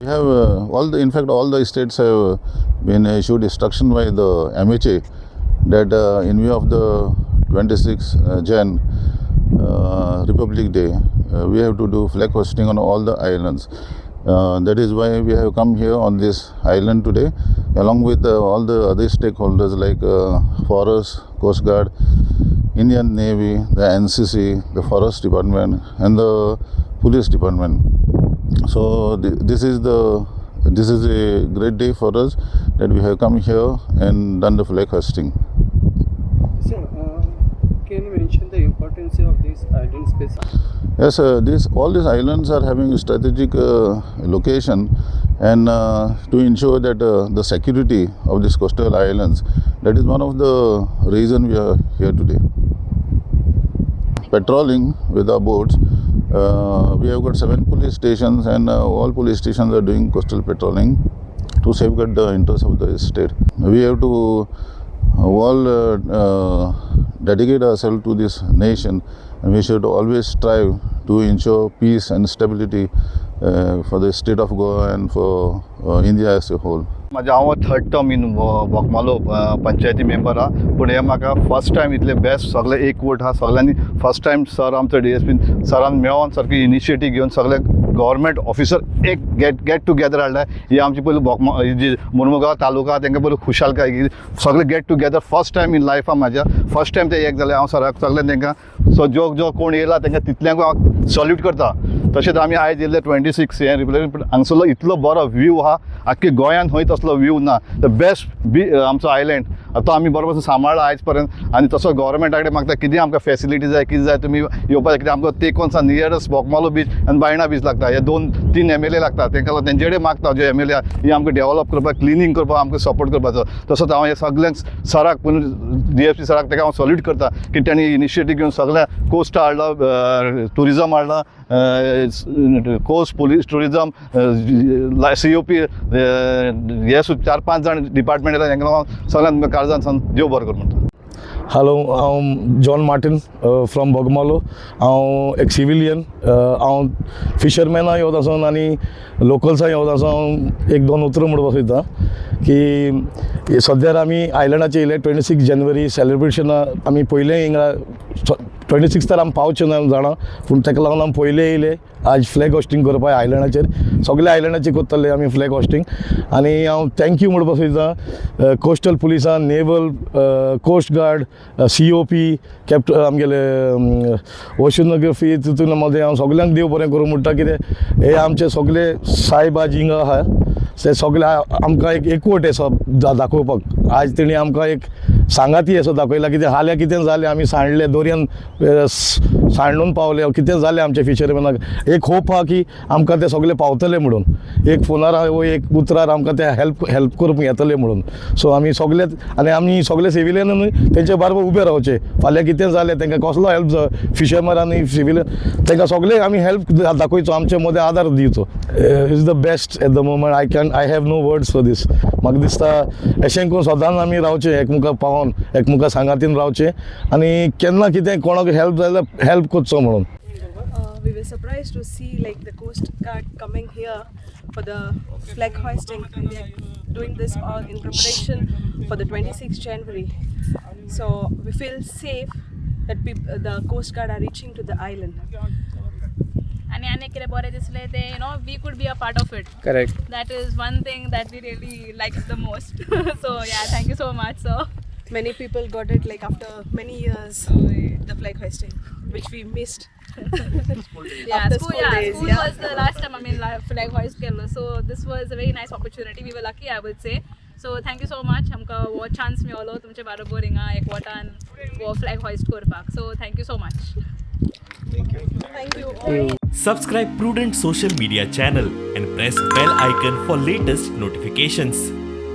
We have all the, in fact, all the states have been issued instruction by the MHA that in view of the 26 Jan Republic Day, we have to do flag hoisting on all the islands. That is why we have come here on this island today, along with all the other stakeholders like Forest, Coast Guard, Indian Navy, the NCC, the Forest Department, and the Police Department. So this is a great day for us that we have come here and done the flag hoisting. Sir, can you mention the importance of this island space? Yes, this all these islands are having strategic location, and to ensure that the security of these coastal islands, that is one of the reason we are here today. Patrolling with our boats, we have got 7 police stations, and all police stations are doing coastal patrolling to safeguard the interests of the state. We have to all dedicate ourselves to this nation, and we should always strive to ensure peace and stability for the state of Goa and for India as a whole. म्हाजें हांव third term in Bogmalo पंचायती member आहा, पूण हें म्हाका first time इतलें best सगळें एकवट आहा सगळ्यांनी. फर्स्ट टायम सर आमचो डीएसपी सरान मेळोन सारकी इनिशिएटीव घेवन सगळे गव्हर्मेंट ऑफिसर एक गेट टुगेदर हाडला. ही आमची पयली बोगमा जी मुर्मुगांव तालुका तांकां पयली खुशालकाय की सगळे get together first time in लायफान म्हाज्या फर्स्ट टायम ते एक जालें. हांव सराक सगळ्यांक तांकां सो जो जो कोण येयला तांकां तितल्यांकूय हांव सल्यूट करता. तशेंच आमी आयज येयल्ले 26 हें रिपब्लिक, पूण हांगसरलो इतलो बरो व्यू आहा, आख्खे गोंयांत खंय तसलो व्यू ना. The best बी आमचो आयलँड तो आमी बरोबर सांबाळ्ळा आयज पर्यंत. आनी तसो गव्हर्मेंटा कडेन मागता कितें आमकां फेसिलिटी जाय, कितें जाय तुमी येवपाक, कित्याक आमकां तेंकून सा नियरस्ट बोगमालो बीच आनी बायणा बीच लागता. हे 2-3 एमएलए लागता तांकां लागून तेंचे कडेन मागता जे एमएलए ही आमकां डेवलप करपाक, क्लिनींग करपाक आमकां सपोर्ट करपाचो. तसोच हांव हे सगल्यांक सराक, डीएसपी सराक ताका हांव सल्यूट करता की तांणी इनिशिएटीव घेवन सगळ्या कोस्ट हाडला, टुरिजम हाडला, coast police, tourism, COP, हे 4-5 जाण डिपार्टमेंट येयला. तांकां हांव सगळ्यांक काळजान सावन देव बरो कर म्हणटा. हॅलो, हांव जॉन मार्टीन फ्रॉम बोगमालो. हांव एक सिविलियन. हांव फिशरमॅनाय येवत आसून आनी लोकल्सांय येवत आसून हांव एक दोन उतरां म्हणपाक सोदता की सद्यार आमी आयलंडाचेर येयले. 26 जानेवारी सेलिब्रेशना आमी पयलें हिंगा 26 तर आमी पावचे ना जाणा, पूण ताका लागून आमी पयलें येयले आज फ्लॅग होस्टिंग करपाक आयलंडाचेर. सगळे आयलंडाचेर करतले आमी फ्लॅग होस्टिंग. आनी हांव thank you म्हणपाक सोदता कोस्टल पुलिसान, naval, coast guard, COP, capt आमगेले ओशनोग्राफी, तितून मदें हांव सगल्यांक देव बरें करूं म्हणटा. कितें हे आमचे सगळे सायबा हिंगा आहा ते सगळे आमकां एक एकवट असो दाखोवपाक आज तेणी आमकां एक सांगाती असो दाखयला. कितें हाल्यां कितें जालें, आमी सांडले दोरयेन सांडून पावले, कितें जालें आमच्या फिशरमॅनाक, एक होप आहा की आमकां ते सगळे पावतले म्हणून. एक फोनार वो एक उतरार आमकां ते हेल्प करूंक येतले म्हणून. सो आमी सगळे आनी आमी सगळे सिविलियन तेंचे बरोबर उबे रावचे. फाल्यां कितें जालें, तांकां कसलो हेल्प जाय, फिशरमॅन आनी सिविलियन तांकां सगळे आमी हेल्प दाखयचो, आमचे मदें आदार दिवचो. Is the best at the moment. I have no words for this. म्हाका दिसता अशें करून सदांच आमी रावचें, एकमुखाक पावोन एकमुखा सांगातीन रावचें आनी केन्ना कितें कोणाक हेल्प जाय जाल्यार हेल्प करचो म्हणून. We were surprised to see like the Coast Guard coming here for the flag hoisting. And they are doing this all in preparation for the 26th January. So we feel safe that the Coast Guard are reaching to the island. आनी आनी कितें बरें दिसलें तें we could be a part of it. Correct. That is one thing that we really like the most. So yeah, thank you so much. So Many people got it like after many years, the flag hoisting, which we missed. Yeah, After school, school yeah, days, school yeah. was the last time, I mean, flag hoist केलो. So this was a very nice opportunity. We were lucky, I would say. So thank you so much. आमकां हो chance मेवलो तुमचे बरोबर हिंगा एकवटान हो flag hoist करपाक. So thank you so much. Thank you all. Subscribe Prudent Social Media channel and press bell icon for latest notifications.